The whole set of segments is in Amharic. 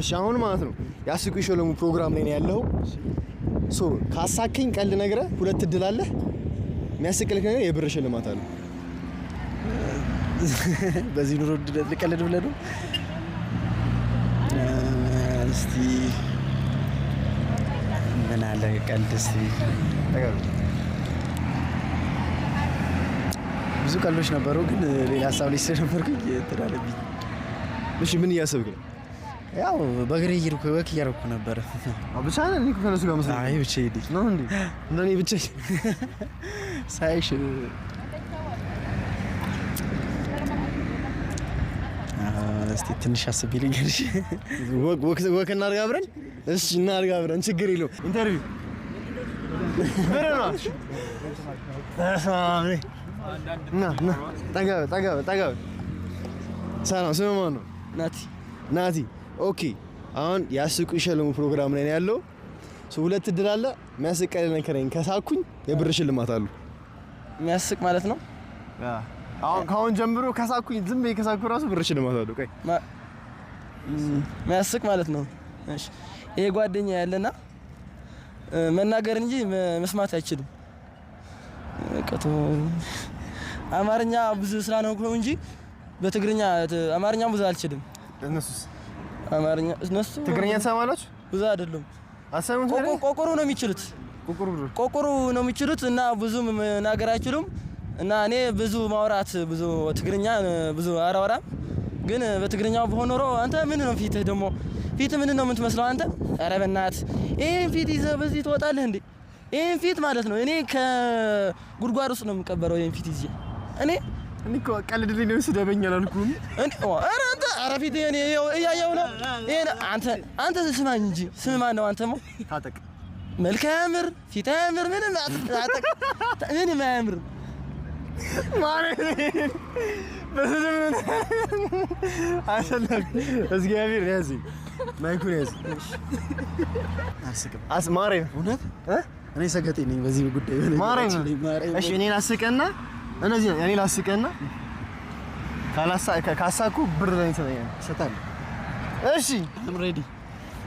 እሺ አሁን ማለት ነው ያስቁ ይሸለሙ ፕሮግራም ላይ ነው ያለው። So ካሳከኝ ቀልድ ነግረህ ሁለት እድል አለ። የሚያስቅልህ ነገር የብር ሽልማት አለ። በዚህ ኑሮ ውድነት ልቀልድ ብለህ ነው? እስቲ ምን አለ ቀልድ እስቲ። ብዙ ቀልዶች ነበሩ፣ ግን ሌላ ሀሳብ ላይ ስለነበርኩኝ እንትን አለብኝ። እሺ ምን እያሰብክ ነው? ያው በእግሬ እየሄድኩ walk እያደረኩ ነበረ። ብቻ ነህ? እኔ እኮ ከእነሱ ጋር መስሎኝ። አይ ብቻዬን ነኝ። ነው እንዴ? እንደኔ ብቻዬን ሳይሽ እስቲ ትንሽ አስቤ ልንገርሽ። Walk walk walk እናድርግ አብረን። እሺ እናድርግ አብረን፣ ችግር የለውም። Interview ብር ነው። ና ና፣ ጠጋ በል ጠጋ በል ጠጋ በል። ሰላም፣ ስምህ ማን ነው? ናቲ። ናቲ። Okay አሁን ያስቁ ይሸለሙ ፕሮግራም ላይ ነው ያለው። So ሁለት እድል አለ። የሚያስቅ ቀልድ ንገረኝ። ከሳኩኝ የብር ሽልማት አሉ። የሚያስቅ ማለት ነው። አሁን ከአሁን ጀምሮ ከሳኩኝ፣ ዝም ብዬ ከሳኩ ራሱ ብር ሽልማት አሉ። ቆይ የሚያስቅ ማለት ነው። እሺ ይሄ ጓደኛ ያለና መናገር እንጂ መስማት አይችልም። ቀቶ አማርኛ ብዙ ስላልሆንኩ ነው እንጂ በትግርኛ አማርኛ ብዙ አልችልም። እነሱስ አማርኛ እነሱ ትግርኛ ትሰማላችሁ? ብዙ አይደሉም። አሰሙት? ቆቆሩ ነው የሚችሉት። ቆቆሩ ቆቆሩ ነው የሚችሉት እና ብዙ መናገር አይችሉም። እና እኔ ብዙ ማውራት ብዙ ትግርኛ ብዙ አላወራም። ግን በትግርኛው በሆነ ኖሮ አንተ ምን ነው ፊትህ ደግሞ ፊትህ ምን ነው የምትመስለው አንተ? ኧረ በእናትህ ይሄን ፊት ይዘህ በዚህ ትወጣለህ እንዴ? ይሄን ፊት ማለት ነው እኔ ከጉድጓድ ውስጥ ነው የምቀበረው። ይሄን ፊት ይዤ እኔ እኔ እኮ ቀልድልኝ ነው ስደበኝ አላልኩም። እኔ ኧረ አንተ ኧረ ፊት እኔ እያየሁ ነው። ይሄን አንተ አንተ ስማኝ እንጂ ስም ማን ነው አንተማ? ታጠቅ መልክ አያምር፣ ፊት አያምር፣ ምንም ታጠቅ ምንም አያምርም። በስድብ አሸናፊ እግዚአብሔር ያዝ፣ ማይኩን ያዝ። አልስቅም። አስ ማርያም እውነት እኔ ሰገጤ ነኝ በዚህ ጉዳይ። ማርያም እሺ፣ እኔን አስቀና እነዚህ እኔን አስቀና ካሳኩ ብር ለኔ ትሰጠኛለህ። እሰጣለሁ። እሺ I'm ready።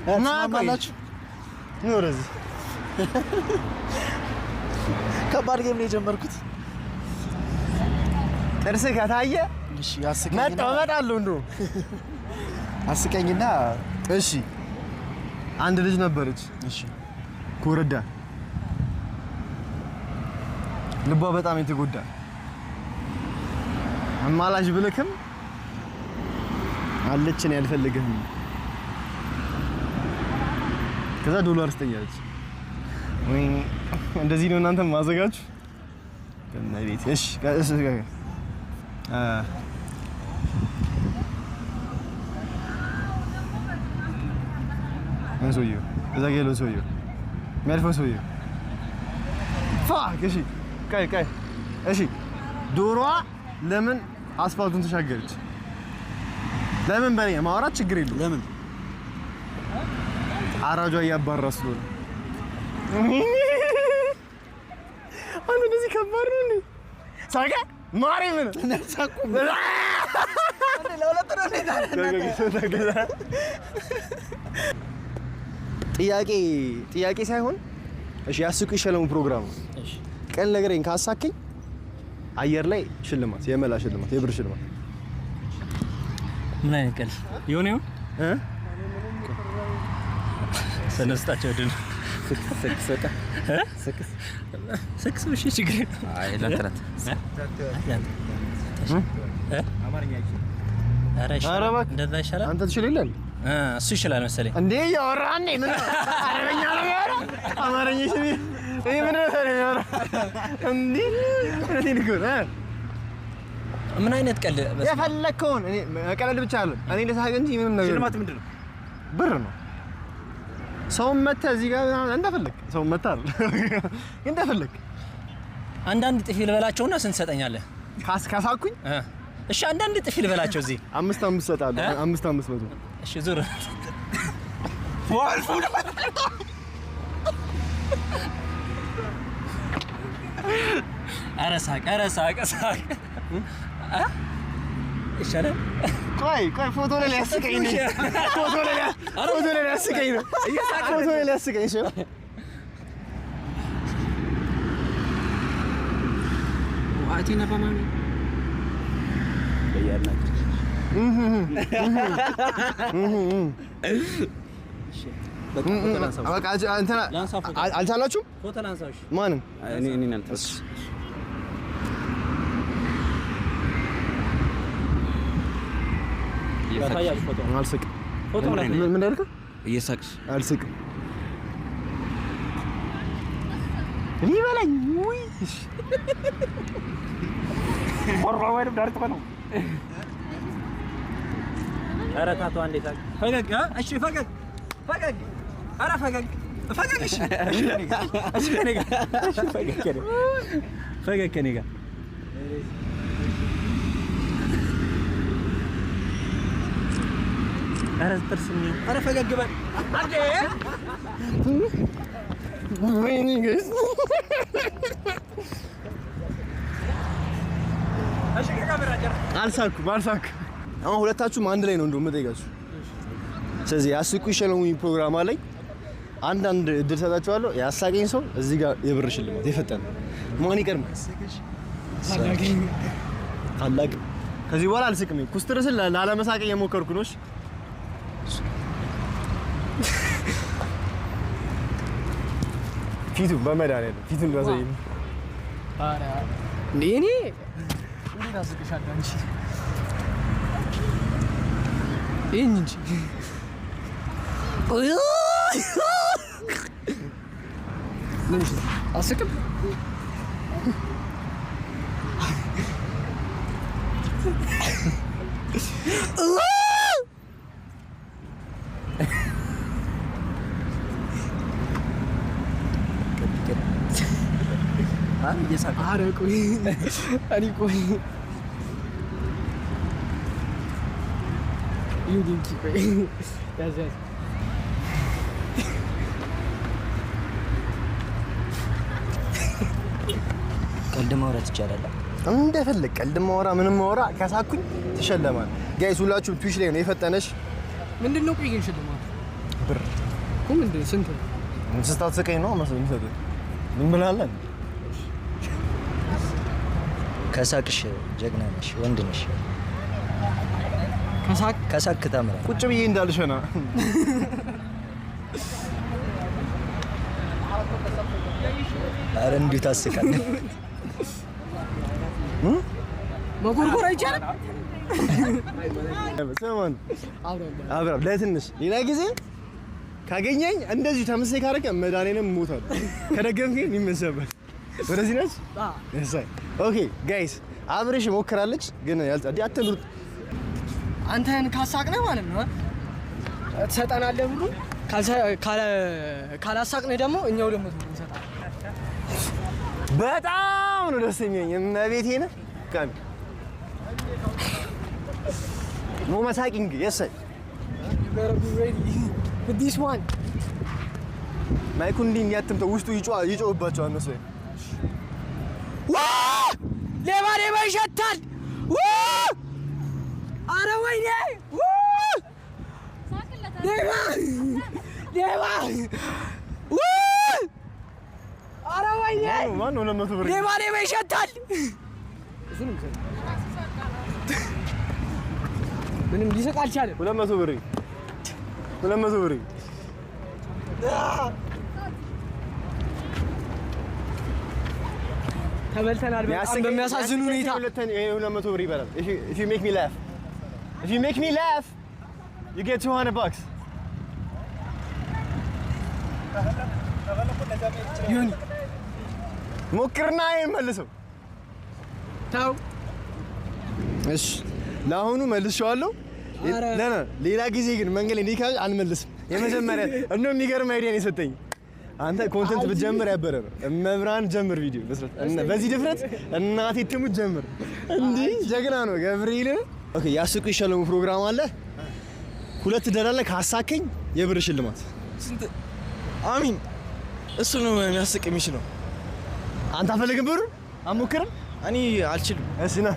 እና ትስማማላችሁ? ኑ ወደዚህ። ከባድ game ነው የጀመርኩት። ጥርስህ ከታየ እሺ አስቀኝና መጣሁ እመጣለሁ። እንደውም አስቀኝና እሺ አንድ ልጅ ነበረች። እሺ ኮረዳ ልቧ በጣም የተጎዳ አማላጅ ብልክም አለችን ያልፈልግህም። ከዛ ዶላር ስጠኝ አለች። ወይ እንደዚህ ነው እናንተ ማዘጋችሁ በእመቤቴ። እሺ እሺ ምን ሰውዬው እዛ ጋ ያለው ሰውዬው የሚያልፈው ሰውዬው fuck። እሺ ቆይ ቆይ እሺ ዶሮዋ ለምን አስፋልቱን ተሻገረች? ለምን በለኝ። ማውራት ችግር የለውም። ለምን አራጇ እያባራ ስለሆነ። አንተ እንደዚህ ከባድ ነው እንዴ? ሳቀ ማርያምን ጥያቄ ጥያቄ ሳይሆን እሺ ያስቁ ይሸለሙ ፕሮግራም ነው። ቀን ነገረኝ ካሳከኝ አየር ላይ ሽልማት፣ የመላ ሽልማት፣ የብር ሽልማት። ምን አይነት ቀልድ የሆነ ይሁን እ ሰነስጣቸው ድል ስክስ እሺ ችግር የለውም። አይ ለአንተ ናት። ኧረ ይሻላል። ኧረ እባክህ። እንደዛ ይሻላል። አንተ ትችል የለ እ እሱ ይችላል መሰለኝ። እንዴ? እያወራህ እንዴ? ምን አረበኛ ነው የሚያወራው? አማርኛ እሺ፣ ይሄ ምን ነው ታዲያ የሚያወራው? እንዴ እውነቴን እኮ ነው። ምን አይነት ቀልድ የፈለግከውን እኔ መቀለድ ብቻ አይደለም። እኔ ልሳቅ እንጂ ምንም ነገር ሽልማት ምንድን ነው? ብር ነው። ሰውን መተህ እዚህ ጋር ምናምን እንደፈለግ ሰውን መተህ አይደል እንደፈለግ አንዳንድ ጥፊ ልበላቸውና ስንት ትሰጠኛለህ? ካሳኩኝ እ እሺ አንዳንድ ጥፊ ልበላቸው እዚህ። አምስት አምስት እሰጥሃለሁ። እ? አምስት አምስት መቶ። እሺ ዙር። ኧረ ሳቅ፣ ኧረ ሳቅ፣ ሳቅ እ? ይሻላል። ቆይ ቆይ ፎቶ ላይ ሊያስቀኝ ነው። ፎቶ ላይ ኧረ ሊያስቀኝ ነው። ፎቶ ሊያስቀኝ። እሺ። ዋቲና በማሚ በቃ ፎቶ ላንሳው። በቃ እንትና ላንሳ ፎቶ። አልቻላችሁም? ፎቶ ላንሳው። እሺ። ማንም እኔ አልተውኩም። ላሳያችሁ ፎቶ። አልስቅም። ፎቶ ላሳያችሁ። ምን እንዳልከው? እየሳቅሽ። አልስቅም። ሊበላኝ ውይ። እሺ። ነው። ኧረ ታቶ አንዴ ሳቅ። ፈገግ እ? እሺ ፈገግ ፈገግ። ኧረ ፈገግ ፈገግ። እሺ እሺ ከእኔ ጋር፣ እሺ ከእኔ ጋር፣ እሺ ፈገግ ከእኔ ፈገግ ከእኔ ጋር። ኧረ ጥርስ የሚው፣ ኧረ ፈገግ በል አንዴ። ወይኔ guys። እሺ ከካሜራ ጀርባ። አልሳኩም፣ አልሳኩም። አሁን ሁለታችሁም አንድ ላይ ነው እንደው የምጠይቃችሁ። ስለዚህ ያስቁ ይሸለሙኝ ፕሮግራም አለኝ። አንዳንድ እድል ሰጣችኋለሁ። ያሳቀኝ ሰው እዚህ ጋር የብር ሽልማት። የፈጠነ ማን ይቀድማል? ታላቅ። ከዚህ በኋላ አልስቅም። ኩስትር ስል ላለመሳቅ እየሞከርኩ ነው። እሺ? ፊቱ በመድኃኒዓለም ፊቱን ላሳየኝ። እንዴ እኔ እንዴት አስቅሻለሁ? አንቺ ይህን እንጂ። ምን አስቅም? ኧረ ቆይ እኔ ቆይ ይሁን እንጂ ቆይ ያዝ ያዝ። ቀልድ ማውራት ይቻላል። እንደፈለግ ቀልድ ማወራ ምንም ማወራ ከሳኩኝ ትሸለማል። Guys ሁላችሁም Twitch ላይ ነው የፈጠነሽ። ምንድን ነው ቆይ ግን ሽልማቱ? ብር። እኮ ምንድን ስንት ነው? ስታስቀኝ ነው መስሎኝ የሚሰጥህ። ምን ብላለን? ከሳቅሽ ጀግና ነሽ፣ ወንድ ነሽ። ከሳቅ ከሳቅ ታምራለህ። ቁጭ ብዬ እንዳልሸና። ኧረ እንዲሁ ታስቃለህ። መጎርጎር አይቻልም። ስማን። አብረን። አብራም ለትንሽ ሌላ ጊዜ ካገኘኝ እንደዚሁ ተመሳሳይ ካደረገ መድኃኒዓለም እሞታለሁ። ከደገምከኝ ይመሰበት ወደዚህ ነች። እሰይ okay guys አብሬሽ ሞክራለች ግን ያልጻ አትሉት። አንተን ካሳቅነህ ማለት ነው ትሰጠናለህ ብሩ፣ ካላሳቅነህ ደግሞ እኛው ደግሞ እንሰጣለን። በጣም ነው ደስ የሚለኝ። እመቤቴን ቃሚ no መሳቂንግ የሰይ። You better be ready with this one. ማይኩን እንዲህ እንዲያትምተው ውስጡ ይጮህባቸዋል እነሱ። ዋ! ሌባ ሌባ ይሸታል። ዋ! አረ ወይኔ! ዋ! ሌባ ሌባ! ዋ! አረ ወይኔ! ማነው 200 ብር? ሌባ ሌባ ይሸታል። ምንም ሊስቅ አልቻለም። 200 ብር፣ 200 ብር። ተበልተናል በጣም በሚያሳዝን ሁኔታ። 200 ብር ይበላል። If you make me laugh, if you make me laugh, you get 200 bucks. ዮኒ። ሞክርና ይሄን መልሰው። ተው። እሺ ለአሁኑ መልሼዋለሁ። ኧረ። ሌላ ጊዜ ግን መንገድ ላይ እንዲህ ካለ አልመልስም። የመጀመሪያ እንደው የሚገርም idea ነው የሰጠኝ። አንተ content ብትጀምር ያበረ ነው። እመብርሃን ጀምር ቪዲዮ መስራት እና በዚህ ድፍረት እናቴ ትሙት ጀምር። እንዲህ ጀግና ነው ገብርኤል። Okay ያስቁ ይሸለሙ ፕሮግራም አለ። ሁለት ደላለ ካሳከኝ የብር ሽልማት። ስንት? አሚን እሱ ነው የሚያስቅ የሚችለው። አንተ አፈልግም ብሩ አትሞክርም? እኔ አልችልም። እሺ ና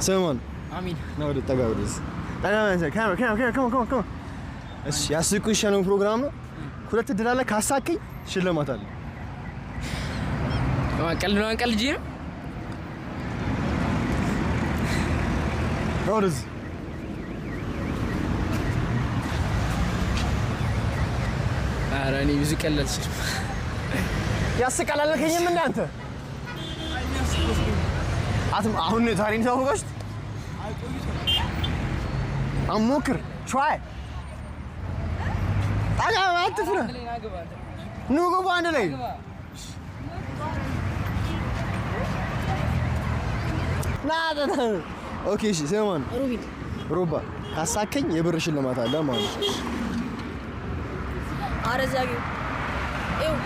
ስማን። አሚን። ና ወደ ጠጋ ወደዚህ። ካሜራ ካሜራ ካሜራ come come። እሺ ያስቁ ይሸለሙ ፕሮግራም ነው። ሁለት እድል አለ። ካሳከኝ ሽልማት አለ። ቀልድ ነው፣ ቀልጅ ነው። ወደዚህ ኧረ እኔ ብዙ ቀልድ አልችልም። ያስቃል አላልከኝም? እንደ አንተ አትም አሁን ዛሬ ነው ታወቃችሁት? አሞክር try ጠጋ አትፍራ። ኑ ግቡ አንድ ላይ። ና ና። Okay እሺ፣ ስም ማን ነው? ሩቢን። ሩባ ካሳከኝ የብር ሽልማት አለ ማለት ነው። ኧረ እዛ ግቢ። ይኸው።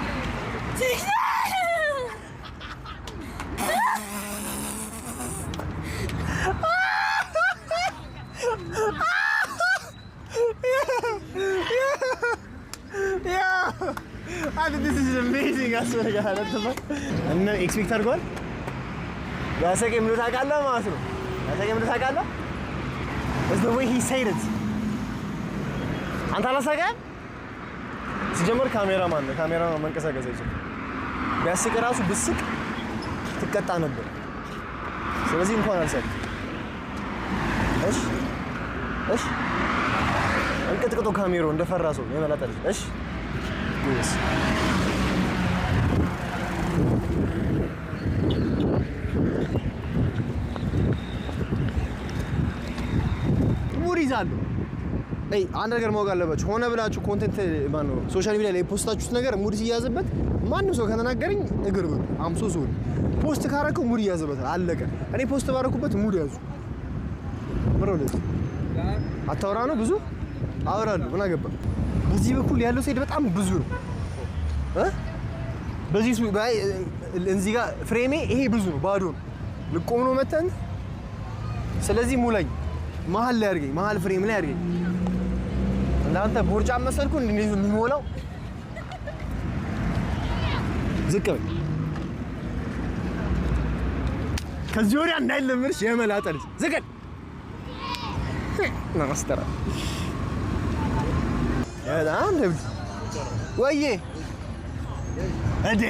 Yeah! I think this is amazing. አስፈልጋል እና expect አድርገዋል። ያሰቀኝ ምን ታውቃለህ ማለት ነው። ያሰቀኝ ምን ታውቃለህ? It's the way he said it. አንተ አላሳቀህም? ሲጀመር ካሜራማን ነው። ካሜራማን መንቀሳቀስ አይችልም። ቢያስቅ ራሱ ብስቅ ትቀጣ ነበር። ስለዚህ እንኳን አልሳቅም። እሺ እሺ፣ እንቅጥቅጦ ካሜራው እንደፈራ ሰው የመላጠ ልጅ። እሺ ጎበዝ። ሙድ ይዛሉ። አይ አንድ ነገር ማወቅ አለባችሁ። ሆነ ብላችሁ content ማነው social media ላይ post ኣችሁት ነገር ሙድ ሲያዝበት ማንም ሰው ከተናገረኝ እግር ብሉ። I'm so sorry። Post ካረከው ሙድ ይያዝበታል። አለቀ። እኔ post ባረኩበት ሙድ ያዙ። ምሮ ልጅ አታወራ ነው ብዙ አወራለሁ። ምን አገባ። በዚህ በኩል ያለው side በጣም ብዙ ነው እ በዚህ ባይ እዚህ ጋር frame ኤ ይሄ ብዙ ነው፣ ባዶ ነው። ልቆም ነው መተን። ስለዚህ ሙላኝ፣ መሀል ላይ አድርገኝ፣ መሀል frame ላይ አድርገኝ። እንዳንተ ቦርጫ መሰልኩ እንዴ የሚሞላው? ዝቅ በል። ከዚህ ወዲያ እንዳይለምድሽ የመላጠ ልጅ ዝቅ ናስተራ በጣም ደብድ ወዬ እንዴ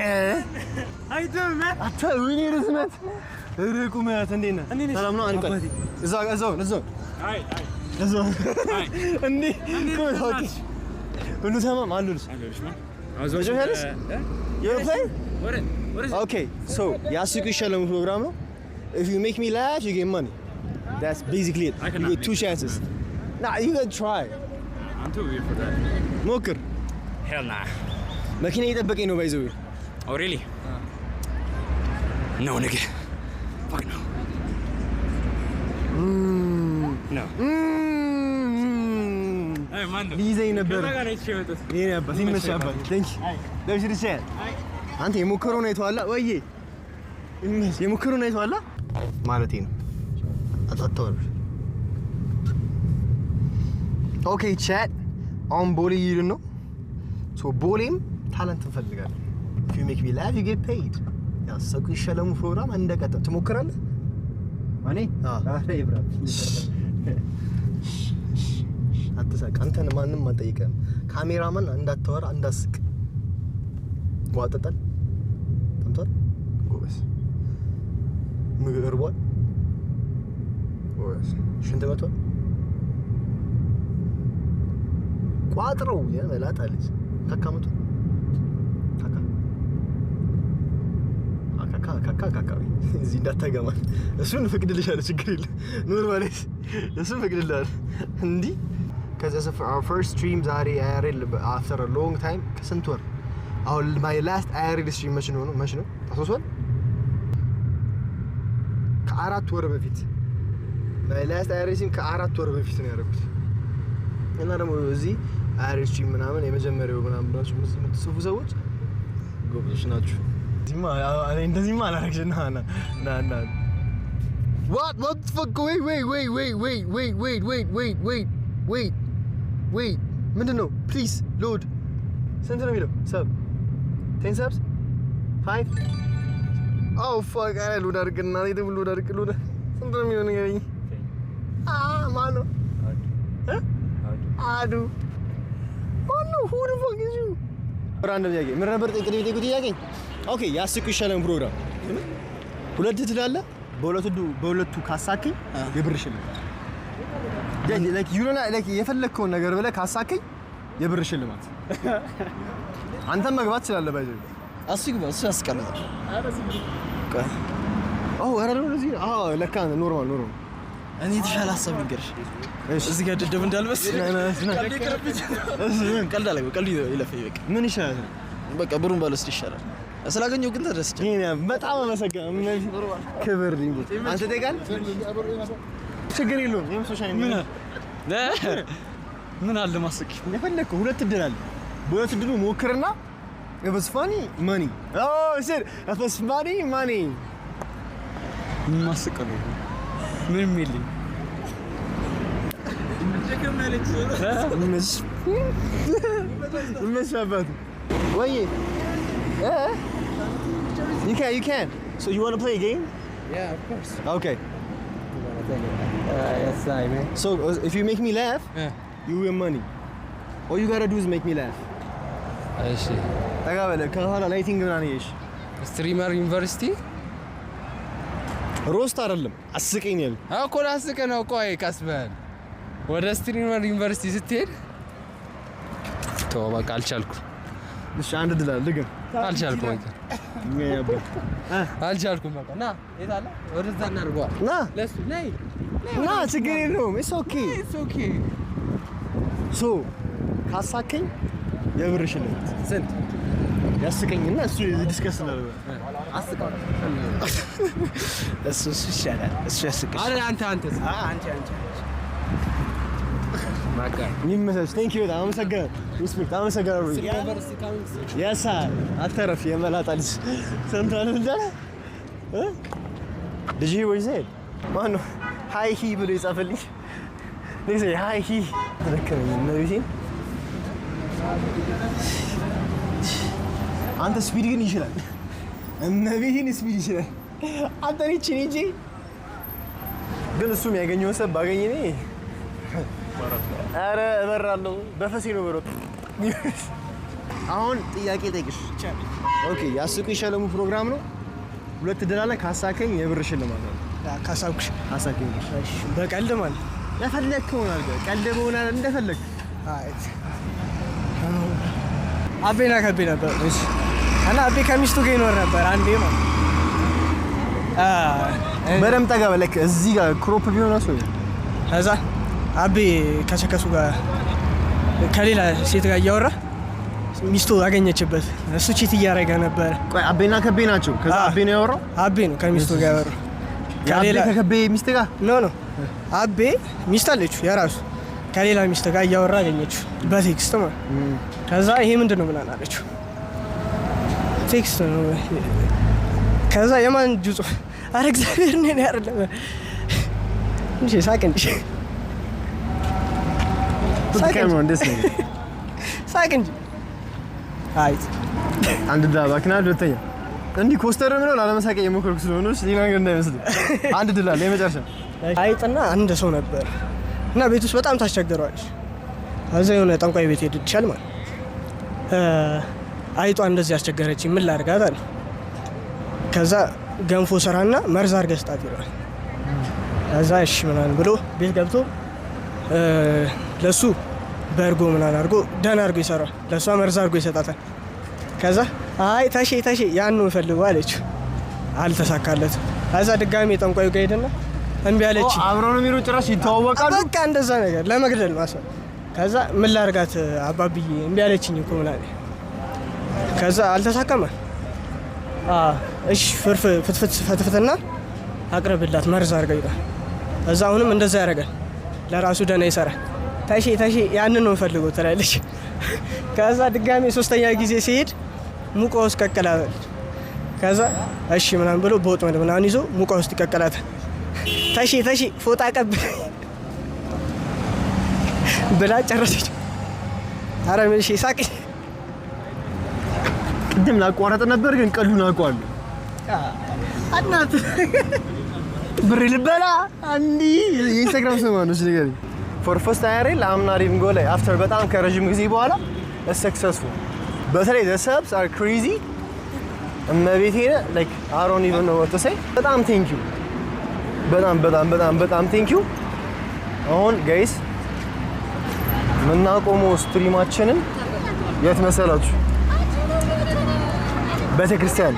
አንተ ወይኔ ርዝመት ኧረ ቁመት እንዴት ነህ? ሰላም ነው? አንድ ቆይ እዛው እዛው እዛው እዛው እንዴ ቁመት okay ሁሉ ተማም አሉልሽ መጫወቻለሽ? You wanna play? Okay, so ያስቁ ይሸለሙ ፕሮግራም ነው። If you make me laugh, you get money. That's basically it. I You cannot get two make you chances. Nah, you can try. I'm too weird for that. ሞክር። Hell nah. መኪና እየጠበቀኝ ነው by the way። Oh really? No, nigga. Fuck no. No. Hey, man. ሊይዘኝ ነበር። የኔ አባት ይመችህ አባት። Thank you. ለብሽ አንተ የሞከረውን አይተኸዋል? ወይዬ ይመችህ። የሞከረውን አይተኸዋል ማለቴ ነው። አጣጥተዋል። Okay chat፣ አሁን ቦሌ እየሄድን ነው። So ቦሌም talent እንፈልጋለን። If you make me laugh, you get paid. ያሰቁ ይሸለሙ ፕሮግራም እንደቀጠለ ትሞክራለህ? እኔ አዎ። አትሳቅ። አንተን ማንም አልጠይቀህም። ካሜራማን እንዳታወራ እንዳስቅ። ውሃ ጠጣል? ጠምቷል? ጎበዝ። ምግብ እርቧል? ጎበዝ። ሽንት መቷል? ቋጥረው የመላጣ ልጅ ካካ መቷል? ካካ ካካ ካካ ካካ እዚህ እንዳታገማል። እሱን እፈቅድልሻለሁ፣ ችግር የለም። Normal እሱን እፈቅድልሃለሁ። እንዲህ ከዛ ሰፈር our first stream ዛሬ IRL after a long time ከስንት ወር አሁን my last IRL stream መች ነው? መች ነው ታስታውሳለህ? ከ4 ወር በፊት my last IRL stream ከ4 ወር በፊት ነው ያደረኩት። እና ደግሞ እዚህ IRL stream ምናምን የመጀመሪያው ምናምን ብላችሁ የምትጽፉ ሰዎች ጎበዞች ናችሁ። እዚህማ እኔ እንደዚህማ አላደርግሽ። ና ና ና ና። What? What the fuck? Wait, wait, wait, wait, wait, wait, wait, wait, wait, wait, wait, wait. ምንድን ነው? Please load። ስንት ነው የሚለው? Sub 10 subs 5. Oh fuck! ኧረ load አድርግና load አድርግ load። ስንት ነው የሚለው ንገረኝ። ማን ነው? አዱ ማነው? Who the fuck is you? Random ጥያቄ ምን ነበር? ቅድም የጠየቁት ጥያቄ። Okay፣ ያስቁ ይሻለን ፕሮግራም ሁለት ትላለህ። በሁለቱ ካሳከኝ የብር ሽልማት፣ like you know, like የፈለግከውን ነገር ብለህ ካሳከኝ የብር ሽልማት። አንተም መግባት ትችላለህ። By the way እሱ ይግባ፣ እሱ ያስቃል በጣም። ቆይ። ኦ፣ ኧረ ነው እዚህ። አዎ፣ ለካ normal normal። እኔ የተሻለ ሀሳብ ልንገርሽ። እሺ። እዚህ ጋር ደደብ እንዳልመስል። ና፣ ና፣ ና። ቀልድ ይቅርብኝ። ቀልድ አለ፣ ቀልድ ይለፈኝ በቃ። ምን ይሻላል? በቃ ብሩን ባልወስድ ይሻላል። ስላገኘው ግን ተደስቻለሁ። ይሄን በጣም አመሰግናለሁ። ክብር ሊንጎ። አንተ ጠይቃለህ? ችግር የለውም። ይሄም social media ምን አለ ማስቅ? የፈለግከው ሁለት እድል አለ። በሁለት እድሉ ሞክርና if it's funny, money. Oh shit, if it's funny, money. ማስቅ ነው፣ ምንም የለኝ። ይመች ይመች አባቱ ወይ። You can, you can. So you want to play a game? Yeah, of course. Okay. Yes, I man. So if you make me laugh, you win money. All you gotta do is make me laugh. እሺ። ጠጋ በለ፣ ከኋላ lighting ምናምን እየሽ። Streamer University። Roast አይደለም፣ አስቀኝ ያልኩህ። እኮ ላስቅህ ነው። ቆይ ቀስ በል። ወደ Streamer University ስትሄድ፣ ተወው በቃ አልቻልኩም። እሺ፣ አንድ ድል አለ ግን። አልቻልኩም በቃ። አልቻልኩም በቃ። ና፣ የት አለ? ወደዛ እናድርገዋል። ና። ለሱ ነይ። ና፣ ችግር የለውም። It's okay. It's okay. So ካሳከኝ የብር ሽልማት። ስንት? ያስቀኝና እሱ discuss እናደርገዋለን። አስቀው። እሱ ይሻላል። እሱ ያስቅሽ። አረ አንተ። አንቺ አንቺ። በቃ። ይመቻች። Thank you፣ በጣም አመሰግናለሁ። Respect፣ አመሰግናለሁ። University coming. የሳ አተረፍ የመላጣ ልጅ ሰምተሃል እንዳለ እ? Did you hear what he said? ማነው hi he ብሎ የጻፈልኝ? They say hi he። ተደከመኝ እመቤቴን። አንተ Speed ግን ይችላል። እመቤቴን Speed ይችላል። አንተ እኔ እንጂ ግን እሱም ያገኘው ሰብ ባገኝ እኔ ኧረ እበራለሁ። በፈሴ ነው በሮ። አሁን ጥያቄ ጠይቅሽ። Okay፣ ያስቁ ይሸለሙ ፕሮግራም ነው። ሁለት እድል አለ። ካሳከኝ የብር ሽልማት አለ። ካሳኩሽ? ካሳከኝ። በቀልድ ማለት? የፈለግከውን አድርገህ፣ ቀልድ በሆነ እንደፈለግ። አቤና ከቤ ነበር እና አቤ ከሚስቱ ጋር ይኖር ነበር አንዴ ማለት። በደምብ ጠጋ በል። Like እዚህ ጋር crop ቢሆን እራሱ። ከዛ አቤ ከቸከሱ ጋር ከሌላ ሴት ጋር እያወራ ሚስቱ አገኘችበት። እሱ cheat እያደረገ ነበር። ቆይ፣ አቤና ከቤ ናቸው። ከዛ አቤ ነው ያወራው። አቤ ነው ከሚስቱ ጋር ያወራው። የአቤ ከከቤ ሚስት ጋር? No, አቤ ሚስት አለችው የራሱ፣ ከሌላ ሚስት ጋር እያወራ አገኘችው በ text ማለት። ከዛ ይሄ ምንድን ነው ምናምን አለችው። Text ነው። ከዛ የማን እጁ ጽሁፍ? አረ እግዚአብሔር እኔ አይደለም እንጂ። ሳቅ እንጂ። Put the camera on this nigga. ሳቅ እንጂ። አይ። አንድ ድል እባክህ፣ ሁለተኛ እንዲህ ኮስተር ምለው ላለመሳቅ እየሞከርኩ ስለሆነ እሺ፣ ሌላ ነገር እንዳይመስልህ። አንድ ድል አለ የመጨረሻ። አይጥና አንድ ሰው ነበር እና ቤት ውስጥ በጣም ታስቸግረዋለች። ከዛ የሆነ ጠንቋይ ቤት ሄድ ይቻል ማለት አይጧ እንደዚህ ያስቸገረች ምን ላድርጋት አለ። ከዛ ገንፎ ስራና መርዝ አድርገህ ስጣት ይለዋል። ከዛ እሺ ምናምን ብሎ ቤት ገብቶ ለሱ በእርጎ ምናምን አድርጎ ደህና አድርጎ ይሰራዋል። ለእሷ መርዝ አድርጎ ይሰጣታል። ከዛ አይ ታሼ ታሼ ያን ነው የምፈልገው አለችው። አልተሳካለትም። ከዛ ድጋሚ ጠንቋዩ ጋር ሄደና እምቢ አለች። አብረው ነው የሚሉ፣ ጭራሽ ይተዋወቃሉ። በቃ እንደዛ ነገር ለመግደል ነው አሰብ። ከዛ ምን ላድርጋት አባብዬ እምቢ አለችኝ እኮ ምናምን። ከዛ አልተሳካም። እሺ ፍርፍ ፍትፍት ፈትፍትና አቅርብላት መርዝ አድርገው ይላል። ከዛ አሁንም እንደዛ ያደርጋል። ለራሱ ደህና ይሰራል። ታሼ ታሼ ያንን ነው የምፈልገው ትላለች። ከዛ ድጋሚ ሶስተኛ ጊዜ ሲሄድ ሙቀ ውስጥ ቀቀላታለች። ከዛ እሺ ምናምን ብሎ በወጥመድ ምናምን ይዞ ሙቀ ውስጥ ይቀቀላታል። ታሼ ታሼ ፎጣ ቀብ ብላ ጨረሰች። አረ ምን እሺ ሳቅ። ቅድም ላቋረጥ ነበር ግን ቀሉን አውቀዋለሁ። እናት። ብር ልበላ። አንዲ የኢንስታግራም ስም ማነው? እሺ ንገረኝ። For first IRL, I'm not even gonna lie, after በጣም ከረዥም ጊዜ በኋላ successful። በተለይ the subs are crazy። እመቤቴን፣ like, I don't even know what to say። በጣም thank you፣ በጣም በጣም በጣም በጣም thank you። አሁን guys የምናቆመው stream ኣችንን የት መሰላችሁ? ቤተክርስቲያን።